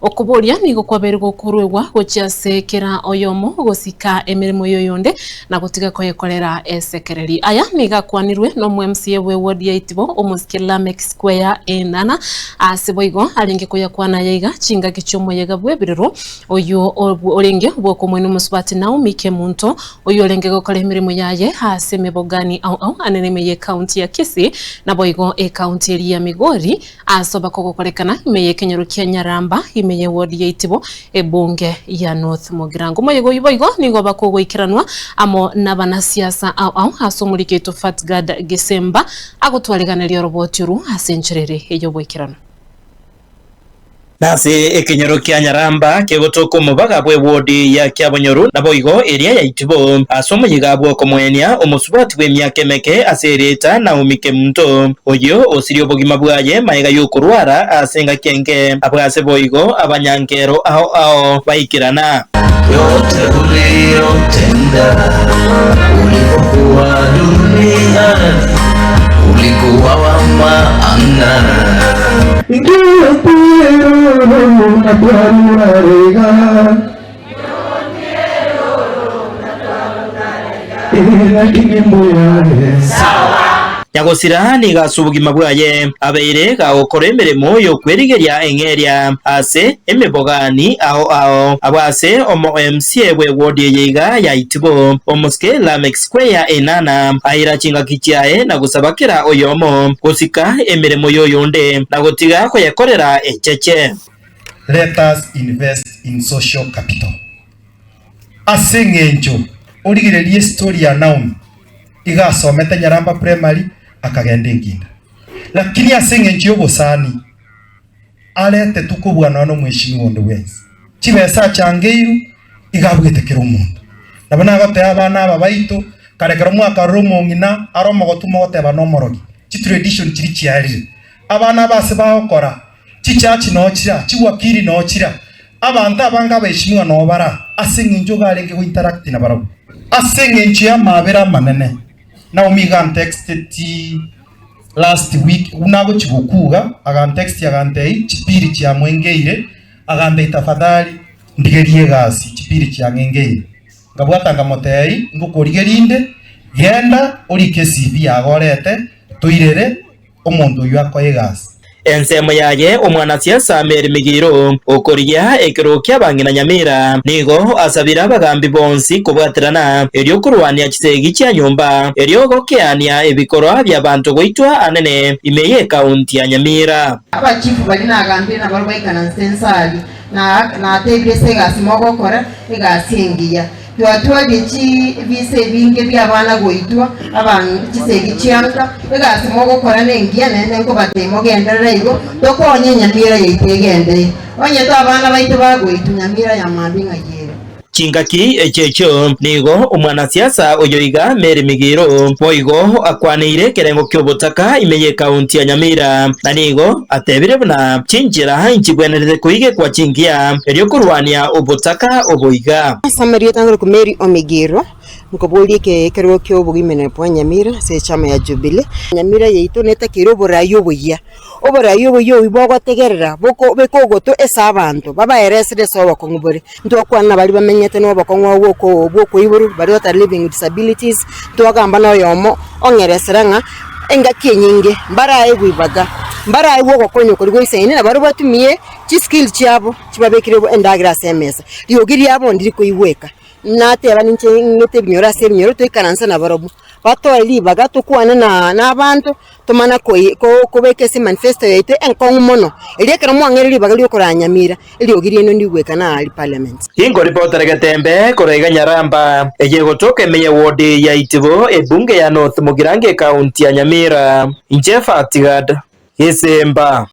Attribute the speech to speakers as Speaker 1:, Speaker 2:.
Speaker 1: Okoboria nigo kwabeire gokoruegwa gochia ase kera oyomo gosika emeremo y'oyonde na gotiga koyekorera esekereri. Aya nigo akwanirwe n'omo-MCA bw'eward ya Itibo, omosike Lameck Square Enana, ase boigo arenge koyakwana aya iga chingaki chi'omoyega bw'ebirero oyio orenge bw'okomoina omosubati Naomi Kemunto oyio orenge gokora emeremo yaye ase emebogani ao ao anene ime y'ecounty ya Kisii naboigo ecounty eria ya Migori. Ase obakogokorekana ime y'ekenyoro kia Nyaramba, ime y'ewodi ya Itibo, ebunge ya North Mugirango. Omoyega oyio boigo nigo bakogoikeranwa amo nabanasiasa ao ao ase omoriki oito Fatgard Gisemba agotwariganeria oroboti oru ase enchera ere ey'oboikeranu.
Speaker 2: Nase ekenyoro kia Nyaramba kegotoka omobaga bw'ewodi ya Kiabonyoru, naboigo eria ya Itibo, ase omoyega bw'okomoenia omosubati bw'emiaka emeke ase erieta Naomi Kemunto, oyio osirie obogima bwaye magega y'okorwara ase engaki enke. Abwo ase boigo abanyankero ao ao baikerana.
Speaker 3: Yote uliyotenda ulipokuwa duniani ulikuwa wa maana.
Speaker 2: Nyagosira nigo ase obogima bwaye abeire gagokora emeremo y'okwerigeria eng'eria ase emebogani ao ao abwo ase omo MCA bw'ewodi eye iga ya Itibo, omosike Lameck Square Enana aira chingaki chiaye na gosaba kera oyomo gosika emeremo y'oyonde na gotiga koyekorera echeche.
Speaker 4: Let us invest in social capital. Ase eng'encho origererie estory ya Naomi, iga asomete Nyaramba Primary akagenda Enkinda. Lakini ase eng'encho y'obosani aretetwe kobua nonya nomweshimiwa onde bwensi. Chibesa achangeirwe iga abuete kera omonto. Nabo nagoteba abana aba baito kare ekero mwakarora omong'ina are omogotu mogoteba nomorogi, chitradition chiria chiarire. Abana aba ase bagokora chichurch noo chira, chiwakili noo chira, abanto abange abeshimiwa noo bara ase eng'encho iga arenge go interact nabarabwo. Ase eng'encho y'amabera amanene, Naomi iga antexteti last week buna agochia gokuga, agantexti agantebia chipiri chiamwengeire, agantebia tafadhali ndigerie egasi chipiri chiang'engeire. Nkabwata nkamotebia ngokorigeria inde, genda orike ecv yago orete toirere omonto oyio akoe egasi.
Speaker 2: Ensemo yaye omwanasiasa Mary Migiro, okorigia ekerogo ki'abang'ina Nyamira, nigo asabire abagambi bonsi kobwaterana erio korwania chisegi chia nyomba, erio gokeania ebikorwa bi'abanto goitwa anene ime y'ekaunti ya Nyamira.
Speaker 5: Abachifu baria nagambire nabarabwo baikaranse inse aria, na natebire ase egasi mogokora, egasi engiya. Twatwarie chibisa ebinge bi'abana goitwa, abang chisegi chianka, egasi mogokora nengiya, naende nkobatebia mogenderere igo, tokonye enyamira yaito egende. Onye to abana baito bagoitwa, nyamira ya mambia ng'ai ere?
Speaker 2: Chingaki echio echio nigo omwanasiasa oyo iga Mary Migiro boigo akwaneire ekerengo ki'obotaka ime y'ekaunti ya Nyamira na nigo atebire buna chinchera inchibwenerete koigekwa chingiya erio korwania obotaka obo iga.
Speaker 5: Ase amarieta ngore Mary Omigiro, nkoboria ekerogo kia obogima bwa Nyamira ase echama ya Jubilee. Nyamira yaito netakeire oborai oboyia, oborai oboyia obwo bogotegerera bobeke ogoto ase abanto, babaeresere ase obokong'u bore. Ntwakwana na baria bamenyete na obokong'u obwo bwa okoiborwa, baria that are living with disabilities, twagamba na oyomo ong'eresera ng'a engaki enyinge mbaraegwe ibaga, mbaraegwe ogokonya koria goisaine na barobwo batumie chiskill chiabo chibabekire endagera ase emesa, riogi riabo ndiri koigweka. Nateba ninche ng'ete ebinyoro ase ebinyoro toikaranse nabarobwo, batoe ribaga tokwane na na abanto, tomana koi ko kobeka ase emanifesto yaito enkong'u mono, erio ekero mwang'eire ribaga ria okoranyamira, eriogi riaino ndigweka na aria parliament.
Speaker 2: Inkoripotera getembe korwa iga Nyaramba, eye egotoka ime ye ward ya Itibo, ebunge ya North Mugirango ecounty ya Nyamira. Inche Fatgad Gisimba.